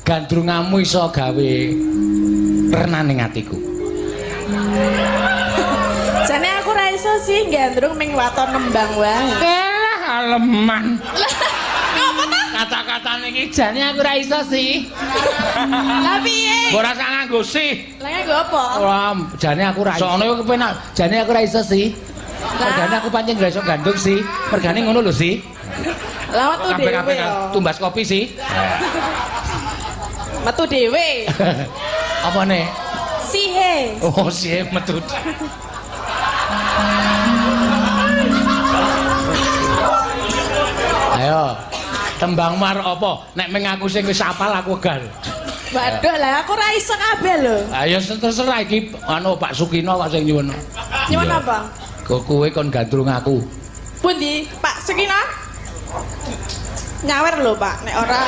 Gandrungamu iso gawe renaning atiku. Jane aku ra iso sih gandrung ming waton nembang wae. Elah, aleman. Ngapa ta? Kata-katane iki jane aku ra iso sih. Lah piye? Ora usah nganggo sih. Lah nganggo apa? Ora, jane aku ra iso. Sono iku kepenak. Jane aku ra iso sih. Mergane aku pancen gak iso gandrung sih. Mergane ngono lho sih. Lah metu dhewe. Kabeh-kabeh yo. Tumbas kopi sih. Metu dhewe. Apa nih? Sihe. Oh, sih metu. Ayo. Tembang mar apa? Nek meng aku sing wis apal aku egal. Waduh, lah aku ra iso kabeh lho. Ayo terserah iki anu Pak Sukino kok sing nyuwun. Nyuwun Iya. apa? Kok kowe kon gandrung aku. Pundi? Pak Sukino? Nyawer lho, Pak, nek ora.